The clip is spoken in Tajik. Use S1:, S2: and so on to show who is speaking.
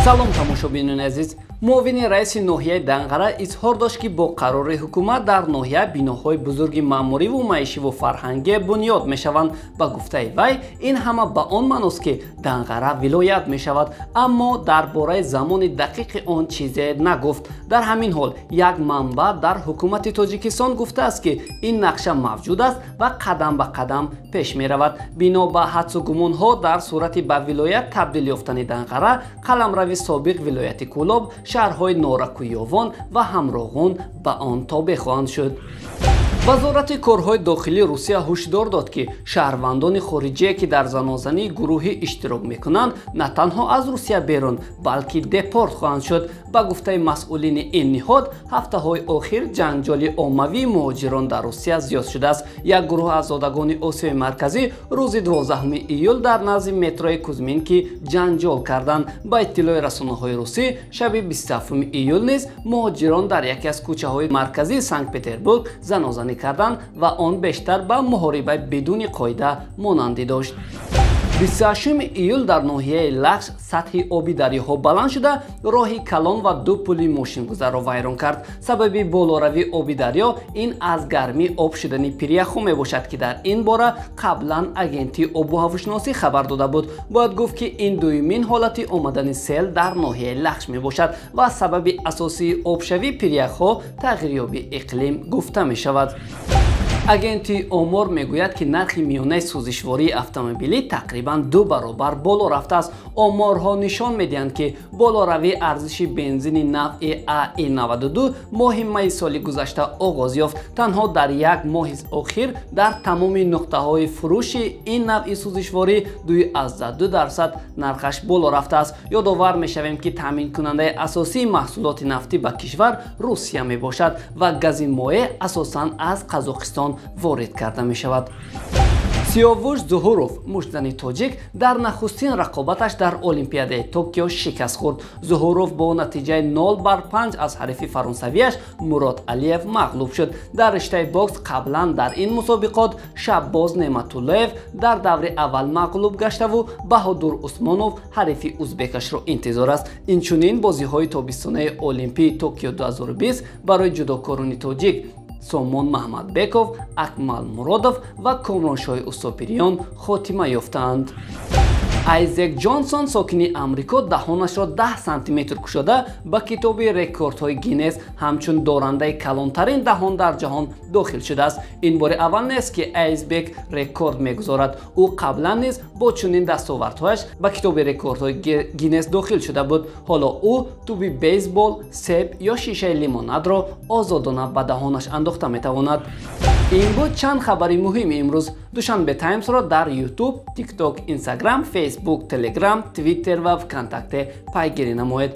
S1: Салом тамошобинони азиз. Муовини раиси ноҳияи Данғара изҳор дошт, ки бо қарори ҳукумат дар ноҳия биноҳои бузурги маъмуриву маишиву фарҳангӣ бунёд мешаванд. Ба гуфтаи вай, ин ҳама ба он маъност, ки Данғара вилоят мешавад, аммо дар бораи замони дақиқи он чизе нагуфт. Дар ҳамин ҳол як манбаъ дар ҳукумати Тоҷикистон гуфтааст, ки ин нақша мавҷуд аст ва қадам ба қадам пеш меравад. Бино ба ҳадсу гумонҳо, дар сурати ба вилоят табдил ёфтани Данғара, қаламрави собиқ вилояти Кӯлоб, шаҳрҳои Норакуёвон ва Ҳамроғун ба он тобеъ хоҳанд шуд. Вазорати корҳои дохилии Русия ҳушдор дод, ки шаҳрвандони хориҷие, ки дар занозании гурӯҳӣ иштирок мекунанд, на танҳо аз Русия берун, балки депорт хоҳанд шуд. Ба гуфтаи масъулини ин ниҳод, ҳафтаҳои охир ҷанҷоли оммавии муҳоҷирон дар Русия зиёд шудааст. Як гурӯҳ аз зодагони Осиёи Марказӣ рӯзи 12 июл дар назди метрои Кузминки ҷанҷол карданд. Ба иттилои расонаҳои русӣ, шаби 27 июл низ муҳоҷирон дар яке аз кӯчаҳои марказии Санкт-Петербург занозанӣ карданд ва он бештар ба муҳорибаи бидуни қоида монандӣ дошт. 28 июл дар ноҳияи Лахш сатҳи оби дарёҳо баланд шуда, роҳи калон ва ду пули мошингузарро вайрон кард. Сабаби болоравии оби дарё ин аз гармӣ об шудани пиряхҳо мебошад, ки дар ин бора қаблан агентии обу ҳавошиносӣ хабар дода буд. Бояд гуфт, ки ин дуюмин ҳолати омадани сел дар ноҳияи Лахш мебошад ва сабаби асосии обшавии пиряхҳо тағйирёбии иқлим гуфта мешавад. Агентии омор мегӯяд, ки нархи миёнаи сӯзишвории автомобилӣ тақрибан 2 баробар боло рафтааст. Оморҳо нишон медиҳанд, ки болоравии арзиши бензини навъи АИ-92 моҳи майи соли гузашта оғоз ёфт. Танҳо дар як моҳи охир дар тамоми нуқтаҳои фурӯши ин навъи сӯзишворӣ 2,2% нархаш боло рафтааст. Ёдовар мешавем, ки таъминкунандаи асосии маҳсулоти нафтӣ ба кишвар Русия мебошад ва гази моеъ асосан аз Қазоқистон ворид карда мешавад. Сиёвуш Зуҳуров, муштзани тоҷик, дар нахустин рақобаташ дар Олимпиадаи Токио шикаст хӯрд. Зуҳуров бо натиҷаи 0-5 аз ҳарифи фаронсавияш Мурод Алиев мағлуб шуд. Дар риштаи бокс қаблан дар ин мусобиқот Шаббоз Неъматуллоев дар даври аввал мағлуб гаштаву Баҳодур Усмонов ҳарифи узбекашро интизор аст. Инчунин бозиҳои тобистонаи Олимпии Токио 2020 барои ҷудокорони тоҷик Сомон Маҳмадбеков, Акмал Муродов ва Комроншоҳи Устопириён хотима ёфтаанд. Айзек Ҷонсон, сокини Амрико, даҳонашро 10 сантиметр кушода ба китоби рекордҳои Гиннес ҳамчун дорандаи калонтарин даҳон дар ҷаҳон дохил шудааст. Ин бори аввал нест, ки Айзбек рекорд мегузорад. Ӯ қаблан низ бо чунин дастовардҳояш ба китоби рекордҳои Гиннес дохил шуда буд. Ҳоло ӯ тӯби бейсбол, себ ё шишаи лимонадро озодона ба даҳонаш андохта метавонад. Ин буд чанд хабари муҳими имрӯз. Душанбе Таймсро дар YouTube, TikTok, Instagram, Facebook, Telegram, Twitter ва ВКонтакте пайгирӣ намоед.